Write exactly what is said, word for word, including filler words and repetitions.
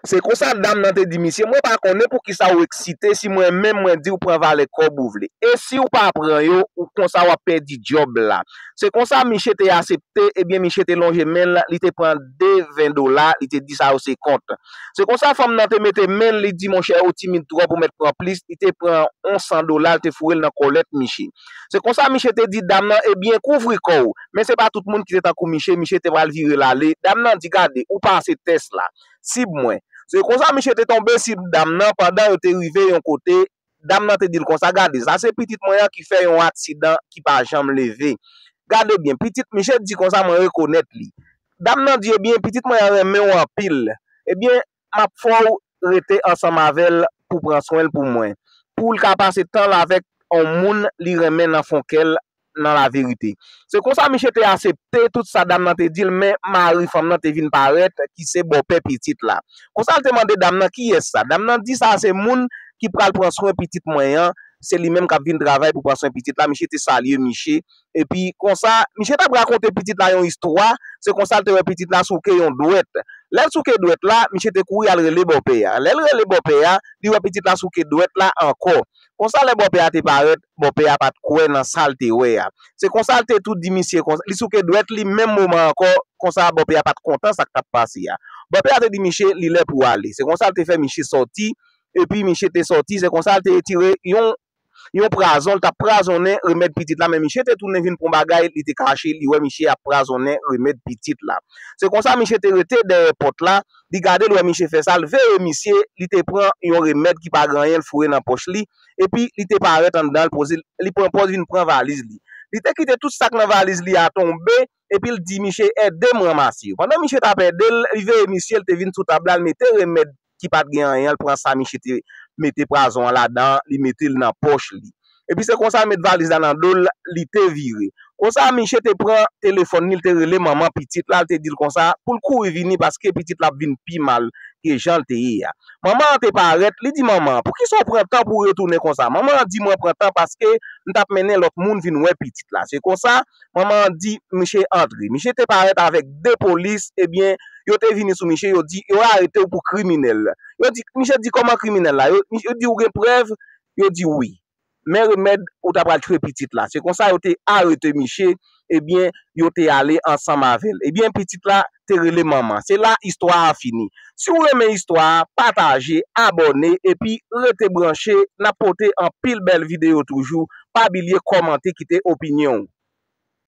Se konsa dam nan te di misye, mwen pa konnen poukisa ou eksite, si mwen menm mwen di w pran valè kòb ou vle. E si w pa pran yo, ou konsa w ap pèdi djòb la. Se konsa misye te asepte, ebyen misye te lonje men l, li te pran de ven dola, li te di sa yo se kont. Se konsa fanm nan te mete men l, li di monchè ou timid twòp ou mèt pran plis, li te pran yon san dola, li te foure l nan kòlèt misye. Se konsa misye te di dam nan, ebyen kouvri kò w. Men se pa tout moun ki te tankou misye, misye te pral vire l ale. Dam nan di gade, ou pase tès la. Sib mwen. Se konsa misye te tonbe sib dam nan pandan yo te rive yon kote. Dam nan te di l konsa, gade, sa se pitit mwen an ki fè yon aksidan ki pa janm leve. Gade byen, pitit, misye di konsa mwen rekonèt li. Dam nan di, ebyen, pitit mwen an renmen w anpil. Ebyen, m ap fè w rete ansanm avè l pou pran swen l pou mwen. Pou l ka pase tan l avèk yon moun li renmen nan fon kè l nan laverite. Se konsa misye te asepte tout sa dam nan te di l, men mari fanm nan te vin parèt, ki se bòpè pitit la. Konsa l te mande dam nan, kiyès sa? Dam nan di, sa se moun ki pral pran swen pitit mwen an, se li menm k ap vin travay pou pran swen pitit la. Misye te salye misye. Epi konsa, misye t ap rakonte pitit la yon istwa, se konsa l te wè pitit la souke yon dwèt. Lè l souke dwèt la, misye te kouri al rele bòpè a. Lè l rele bòpè a, li wè pitit la souke dwèt la ankò. Konsa lè bòpè a te parèt, bòpè a pa t kwè nan sa l te wè a. Se konsa l te tou di misye konsa, li souke dwèt li menm moman ankò, konsa bòpè a pa t kontan sa k t ap pase a. Bòpè a te di misye li lè pou ale. Se konsa l te fè misye sòti, epi misye te sòti, se konsa l te retire yon yon prazon, l t ap prazonnen remèd pitit la, men misye te tounen vin pran bagay, li te kache, li wè misye ap prazonnen remèd pitit la. Se konsa misye te rete dèyè pòt la, li gade l wè misye fè sa, l veye misye, li te pran yon remèd ki pa gen anyen, l foure nan pòch li, epi li te parèt anndan, l poze, li pran pòz vin pran valiz li. Li te kite tout sa k nan valiz li a tonbe, epi l di misye, ede m ranmase yo. Pandan misye t ap ede l, li veye misye, l te vin sou tab la, l mete remèd ki pa t gen anyen, l pran sa misye te mete prazon an ladan, li mete l nan pòch li. Epi se konsa l met valiz la nan do l, li te vire. Konsa misye te pran telefòn li, l te rele manman pitit la, l te di l konsa pou l kouri vini paske pitit la ap vin pi mal ke jan l te ye a. Manman an te parèt, li di manman an, poukisa w pran tan pou w retounen konsa? Manman an di mwen pran tan paske m t ap mennen lòt moun vin wè pitit la. Se konsa manman an di misye antre. Misye te parèt avèk de polis, ebyen, yo te vini sou misye, yo di, yo arete w pou kriminèl. Yo di, misye di, kòman kriminèl la? Yo, yo di, ou gen prèv? Yo di, wi. Men remèd, ou ta pral tchwe pitit la. Se konsa yo te arete misye, ebyen, yo te ale ansanm avè l. Ebyen, pitit la te rele manman. Se la istwa a fini. Si w renmen istwa a, pataje, abòne, epi rete branche, n ap pote anpil bèl videyo toujou. Pa bliye kòmante, kite opinyon w.